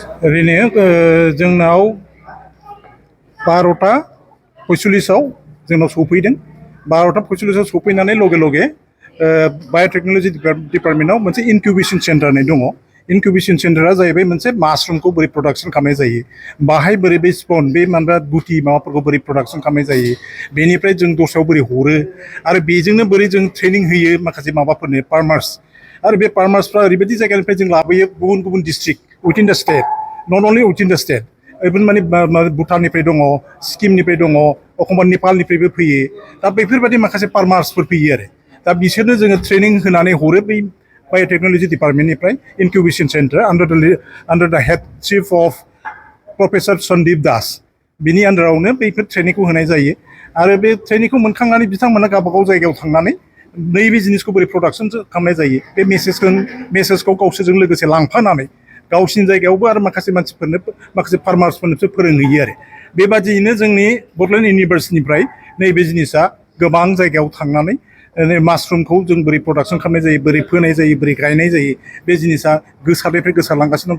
ओरैनो जोंनाव 12:45 जोंनाव सफैदों 12:45 सफैनानै लगे लगे बाय'टेक्नोलॉजी डिपार्टमेन्टआव मोनसे इनक्यूबेशन सेन्टार होननाय दङ। इनक्यूबेशन सेन्टारा जाहैबाय मोनसे मासरुमखौ बोरै प्रडाक्शन खालामनाय जायो, बाहाय बोरै बे स्पन बे माबा गुटी माबाफोरखौ बोरै प्रडाक्शन खालामनाय जायो, बेनिफ्राय जों दस्रायाव बोरै हरो आरो बेजोंनो बोरै जों ट्रेनिं होयो माखासे माबाफोरनो फार्मार्स। आरो बे फार्मार्सफ्रा ओरैबायदि जायगानिफ्राय जों लाबोयो गुबुन गुबुन डिस्ट्रिक्ट उइथिन द स्टेट, नट अनलि उइथिन द स्टेट, इभेन माने भुटाननिफ्राय दङ, सिक्किमनिफ्राय दङ, एखमबा नेपालनिफ्रायबो फैयो। दा बेफोरबायदि माखासे फार्मार्सफोर फैयो आरो दा बिसोरनो जोङो ट्रेनिं होनानै हरो बै बाय'टेक्नोलॉजी डिपार्टमेन्टनिफ्राय इनक्यूबेशन सेन्टार आन्डार द headship of professor Sandeep Das, बिनि आन्डारावनो बैफोर ट्रेनिंखौ होनाय जायो। आरो बे ट्रेनिंखौ मोनखांनानै बिथांमोना गावबागाव जायगायाव थांनानै नैबे जिनिसखौ बोरै प्रडाक्शन खालामनाय जायो बे मेसेजखौ गावसोरजों लोगोसे लांफानानै गावसिनि जायगायावबो आरो माखासे मानसिफोरनो माखासे फार्मार्सफोरनोसो फोरोंहैयो आरो बेबादियैनो जोंनि बड'लेण्ड इउनिभार्सिटिनिफ्राय नैबे जिनिसा गोबां जायगायाव थांनानै मासरुमखौ जों बोरै प्रडाक्शन खालामनाय जायो, बोरै फोनाय जायो, बोरै गायनाय जायो, बे जिनिसा गोसारनिफ्राय गोसारलांगासिनो दं,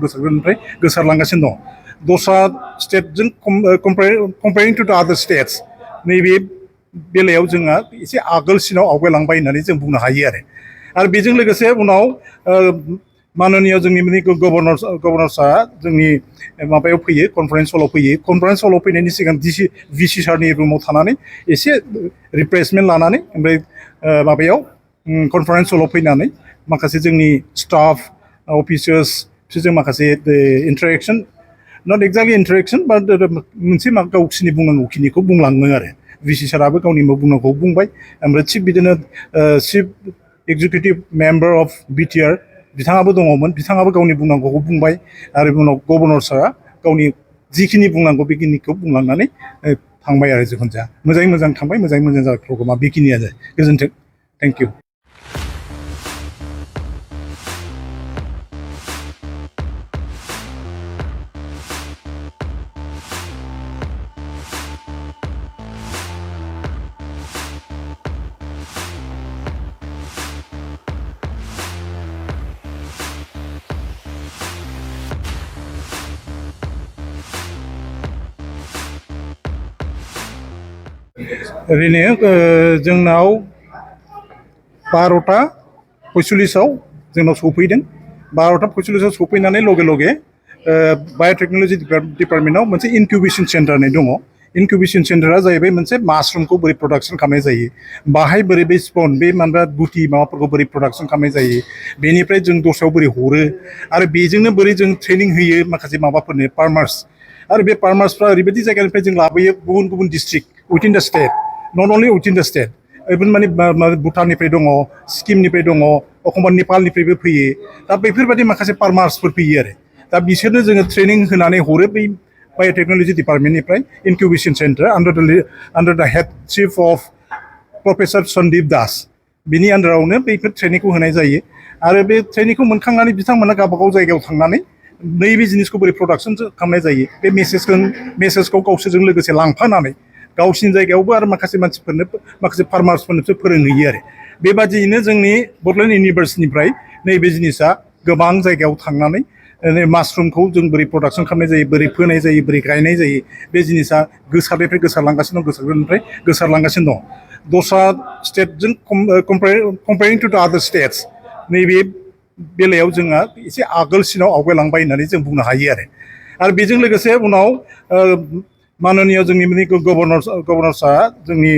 गोसारलांगासिनो दं। दस्रा स्टेटजों कम्पेयारिं टु द आदार स्टेट्स नैबे बेलायाव जोंहा एसे आगोलसिनाव आवगायलांबाय होननानै जों बुंनो हायो आरो बेजों लोगोसे उनाव माननीय जोंनि गभर्नर सारा जोंनि माबायाव फैयो, कनफारेन्स हलाव फैयो। कनफारेन्स हलाव फैनायनि सिगां भिसि सारनि रुमाव थानानै एसे रिफ्रेशमेन्ट लानानै ओमफ्राय माबायाव कनफारेन्स हलाव फैनानै माखासे जोंनि स्टाफ अफिसार्स बिसोरजों माखासे इन्टारेक्शन, नट एक्जाक्टलि इन्टारेक्शन बाट मोनसे गावसिनि बुंनांगौखिनिखौ बुंलाङो आरो भिसि साराबो गावनि बुंनांगौ बुंबाय। ओमफ्राय थिग बिदिनो chief executive member of BTR बिथाङाबो दङमोन, बिथाङाबो गावनि बुंनांगौखौ बुंबाय। आरो उनाव गभर्नर सारा गावनि जिखिनि बुंनांगौ बेखिनिखौ बुंलांनानै थांबाय आरो जिखुनु जाया मोजाङै मोजां थांबाय, मोजाङै मोजां जाबाय प्रग्रामा बेखिनियानो। गोजोन्थों, थेंक इउ। ओरैनो जोंनाव 12:45 जोंनाव सफैदों 12:45 सफैनानै लगे लगे बाय'टेक्नोलॉजी डिपार्टमेन्टआव मोनसे इनक्यूबेशन सेन्टार होननाय दङ। इनक्यूबेशन सेन्टारा जाहैबाय मोनसे मासरुमखौ बोरै प्रडाक्शन खालामनाय जायो, बाहाय बोरै बे स्पन बे माबा गुटी माबाफोरखौ बोरै प्रडाक्शन खालामनाय जायो, बेनिफ्राय जों दस्रायाव बोरै हरो आरो बेजोंनो बोरै जों ट्रेनिं होयो माखासे माबाफोरनो फार्मार्स। आरो बे फार्मार्सफ्रा ओरैबायदि जायगानिफ्राय जों लाबोयो गुबुन गुबुन डिस्ट्रिक्ट उइथिन द स्टेट, नट अनलि उइथिन द स्टेट, इभेन माने भुटाननिफ्राय दङ, सिक्किमनिफ्राय दङ, एखमबा नेपालनिफ्रायबो फैयो। दा बेफोरबायदि माखासे फार्मार्सफोर फैयो आरो दा बिसोरनो जोङो ट्रेनिं होनानै हरो बै बाय'टेक्नोलॉजी डिपार्टमेन्टनिफ्राय इनक्यूबेशन सेन्टार आन्डार द headship of professor Sandeep Das, बिनि आन्डारावनो बैफोर ट्रेनिंखौ होनाय जायो। आरो बे ट्रेनिंखौ मोनखांनानै बिथांमोना गावबागाव जायगायाव थांनानै नैबे जिनिसखौ बोरै प्रडाक्शन खालामनाय जायो बे मेसेजखौ गावसोरजों लोगोसे लांफानानै गावसिनि जायगायावबो आरो माखासे मानसिफोरनो माखासे फार्मार्सफोरनोसो फोरोंहैयो आरो बेबादियैनो जोंनि बड'लेण्ड इउनिभार्सिटिनिफ्राय नैबे जिनिसा गोबां जायगायाव थांनानै मासरुमखौ जों बोरै प्रडाक्शन खालामनाय जायो, बोरै फोनाय जायो, बोरै गायनाय जायो, बे जिनिसा गोसारनिफ्राय गोसारलांगासिनो दं। दस्रा स्टेटजों कम्पेयारिं टु द आदार स्टेट्स नैबे बेलायाव जोंहा एसे आगोलसिनाव आवगायलांबाय होननानै जों बुंनो हायो आरो बेजों लोगोसे उनाव माननीय जोंनि गभर्नर सारा जोंनि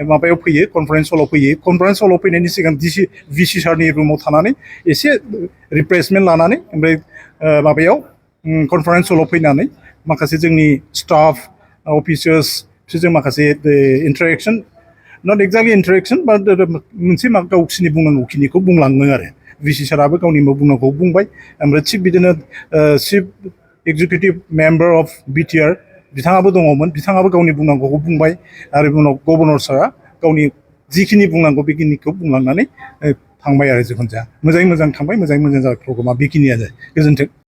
माबायाव फैयो, कनफारेन्स हलाव फैयो। कनफारेन्स हलाव फैनायनि सिगां भिसि सारनि रुमाव थानानै एसे रिफ्रेशमेन्ट लानानै ओमफ्राय माबायाव कनफारेन्स हलाव फैनानै माखासे जोंनि स्टाफ अफिसार्स बिसोरजों माखासे इन्टारेक्शन, नट एक्जाक्टलि इन्टारेक्शन बाट मोनसे गावसिनि बुंनांगौखिनिखौ बुंलाङो आरो भिसि साराबो गावनि बुंनांगौ बुंबाय। ओमफ्राय थिग बिदिनो chief executive member of BTR बिथाङाबो दङमोन, बिथाङाबो गावनि बुंनांगौखौ बुंबाय। आरो उनाव गभर्नर सारा गावनि जिखिनि बुंनांगौ बेखिनिखौ बुंलांनानै थांबाय आरो जिखुनु जाया मोजाङै मोजां थांबाय, मोजाङै मोजां जाबाय प्रग्रामा बेखिनियानो। गोजोन्थों।